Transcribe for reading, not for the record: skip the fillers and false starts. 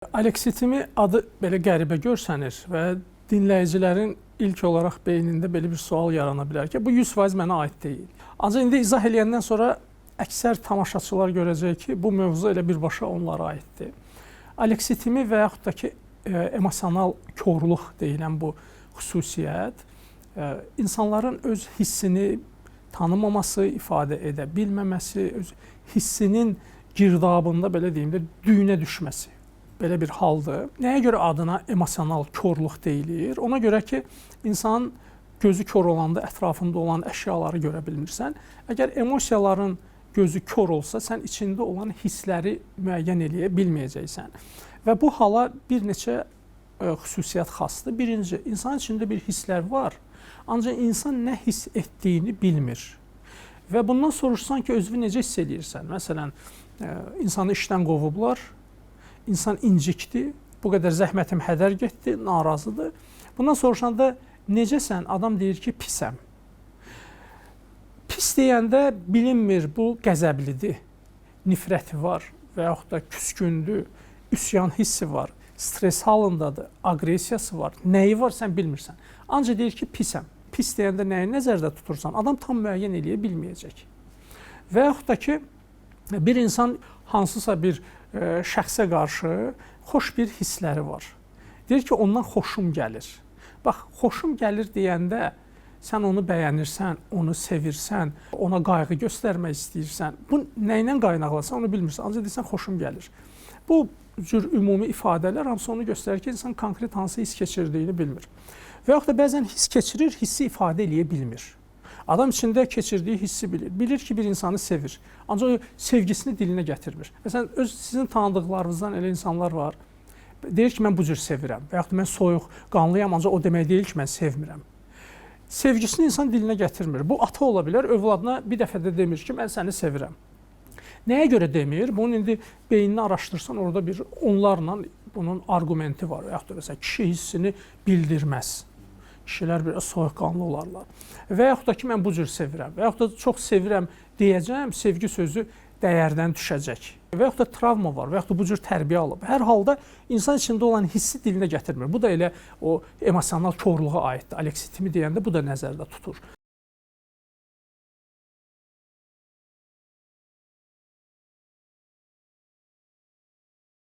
Aleksitimi adı belə qəribə görsənir və dinləyicilərin ilk olaraq beynində belə bir sual yarana bilər ki, bu 100% mənə aid deyil. Ancaq indi izah eləyəndən sonra əksər tamaşaçılar görəcək ki, bu mövzu elə birbaşa onlara aiddir. Aleksitimi və yaxud da ki, emosional korluq deyilən bu xüsusiyyət insanların öz hissini tanımaması, ifadə edə bilməməsi, öz hissinin girdabında belə deyim də düyünə düşməsi belə bir haldır. Nəyə görə adına emosional korluq deyilir? Ona görə ki, insanın gözü kor olanda ətrafında olan əşyaları görə bilmirsən. Əgər emosiyaların gözü kor olsa, sən içində olan hissləri müəyyən eləyə bilməyəcəksən. Və bu hala bir neçə xüsusiyyət xasdır. Birinci, insanın içində bir hisslər var, ancaq insan nə hiss etdiyini bilmir. Və bundan soruşsan ki, özünü necə hiss eləyirsən? Məsələn, insanı işdən qovublar, insan incikdi, bu qədər zəhmətim hədər getdi, narazıdır. Bundan soruşanda necəsən? Adam deyir ki, pisəm. Pis deyəndə bilinmir, bu qəzəblidir, nifrəti var və yaxud da küskündür, üsyan hissi var, stres halındadır, aqressiyası var, nəyi var sən bilmirsən. Ancaq deyir ki, pisəm. Pis deyəndə nəyi nəzərdə tutursan, adam tam müəyyən eləyə bilməyəcək. Və yaxud da ki, bir insan hansısa bir şəxsə qarşı xoş bir hissləri var. Deyir ki, ondan xoşum gəlir. Bax, xoşum gəlir deyəndə sən onu bəyənirsən, onu sevirsən, ona qayğı göstərmək istəyirsən. Bu nə ilə qaynaqlansa onu bilmirsən. Ancaq deyirsən xoşum gəlir. Bu cür ümumi ifadələr hamısı onu göstərir ki, insan konkret hansı hiss keçirdiyini bilmir. Və yaxud da bəzən hiss keçirir, hissi ifadə eləyə bilmir. Adam içində keçirdiyi hissi bilir. Bilir ki, bir insanı sevir. Ancaq o sevgisini dilinə gətirmir. Məsələn, öz sizin tanıdıqlarınızdan elə insanlar var. Deyir ki, mən bu cür sevirəm və yaxud da mən soyuq qanlıyam, ancaq o demək deyil ki, mən sevmirəm. Sevgisini insan dilinə gətirmir. Bu ata ola bilər, övladına bir dəfə də demir ki, mən səni sevirəm. Nəyə görə demir? Bunun indi beynini araşdırsan, orada bir onlarla bunun arqumenti var. Və yaxud da məsələn, kişi hissini bildirməz. Kişilər biraz soyuqqanlı olarlar. Və yaxud da ki, mən bu cür sevirəm və yaxud da çox sevirəm deyəcəm, sevgi sözü dəyərdən düşəcək. Və yaxud da travma var və yaxud da bu cür tərbiyə alıb. Hər halda insan içində olan hissi dilinə gətirmir. Bu da elə o emosional korluğa aiddir. Aleksitimi deyəndə bu da nəzərdə tutur.